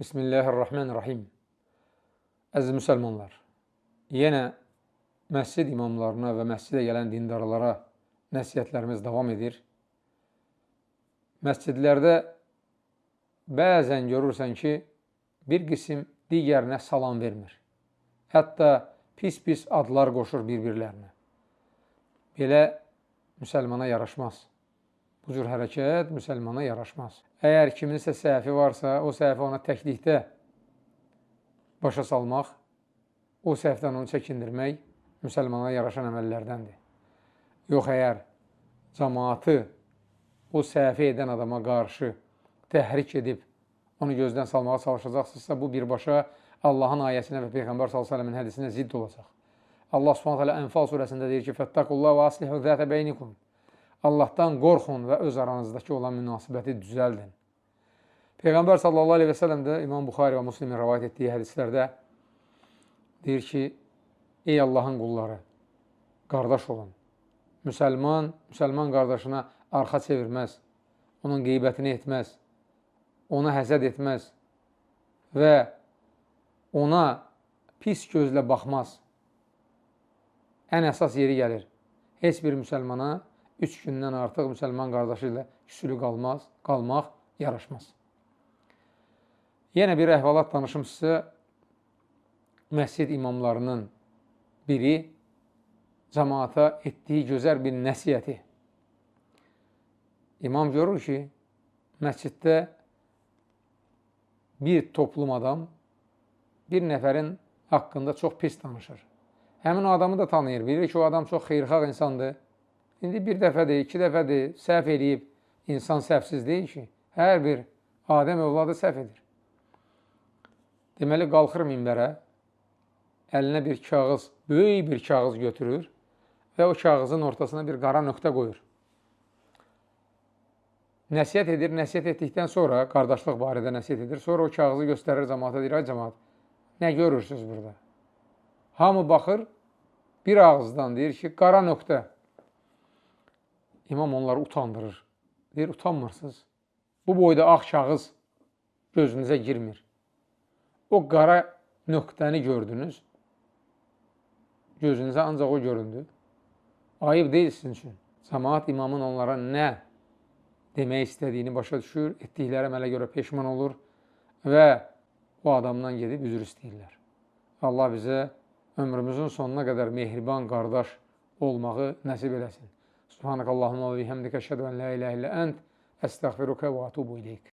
Bismillahirrahmanirrahim. Əziz müsəlmanlar, yenə məscid imamlarına və məscidə gələn dindarlara nəsihətlərimiz davam edir. Məscidlərdə bəzən görürsən ki, bir qism digərinə salam vermir. Hətta pis-pis adlar qoşur bir-birlərinə. Belə müsəlmana yaraşmaz. Bu cür hərəkət müsəlmana yaraşmaz. Əgər kiminsə səhvi varsa, o səhvi ona təklikdə başa salmaq, o səhvdən onu çəkindirmək müsəlmana yaraşan əməllərdəndir. Yox, əgər cəmaatı o səhvi edən adama qarşı təhrik edib onu gözdən salmağa çalışacaqsınızsa, bu birbaşa Allahın ayəsinə və Peyğəmbər s.ə.v-in hədisinə zidd olacaq. Allah s.ə.v Ənfal surəsində deyir ki, Fəttəqullah və aslihu zətə beynikum. Allahdan qorxun və öz aranızdakı olan münasibəti düzəldin. Peyğəmbər sallallahu aleyhi və səlləm də İmam Buxari və Müslimin rəvayət etdiyi hədislərdə deyir ki, ey Allahın qulları, qardaş olun. Müsəlman, müsəlman qardaşına arxa çevirməz, onun qeybətini etməz, ona həsəd etməz və ona pis gözlə baxmaz. Ən əsas yeri gəlir. Heç bir müsəlmana 3 gündən artıq müsəlman qardaşı ilə küsülü qalmaq yaraşmaz. Yenə bir əhvalat danışım sizə. Məscid imamlarının biri cəmaata etdiyi gözəl bir nəsihəti. İmam görür ki, məsciddə bir toplum adam bir nəfərin haqqında çox pis danışır. Həmin o adamı da tanıyır. Bilir ki, o adam çox xeyirxah insandır. İndi bir dəfədir, iki dəfədir, səhv eləyib. İnsan səhvsiz deyil ki, hər bir Adəm övladı səhv edir. Deməli, qalxır minbərə, əlinə bir kağız, böyük bir kağız götürür və o kağızın ortasına bir qara nöqtə qoyur. Nəsihət edir, nəsihət etdikdən sonra, qardaşlıq barədə nəsihət edir, sonra o kağızı göstərir cəmaata, deyir, ay cəmaat, nə görürsünüz burada? Hamı baxır, bir ağızdan deyir ki, qara nöqtə. İmam onları utandırır. Deyir, utanmırsınız. Bu boyda ağ kağız gözünüzə girmir. O qara nöqtəni gördünüz. Gözünüzə ancaq o göründü. Ayıb deyil sizin üçün. Cəmaat imamın onlara nə demək istədiyini başa düşür, etdikləri əmələ görə peşman olur və o adamdan gedib üzr istəyirlər. Allah bizə ömrümüzün sonuna qədər mehriban qardaş olmağı nəsib eləsin. Subhanakallahumma və bihamdikə əşhədu ən la ilahə illə ənt, əstəğfiruka və atubu ileyk.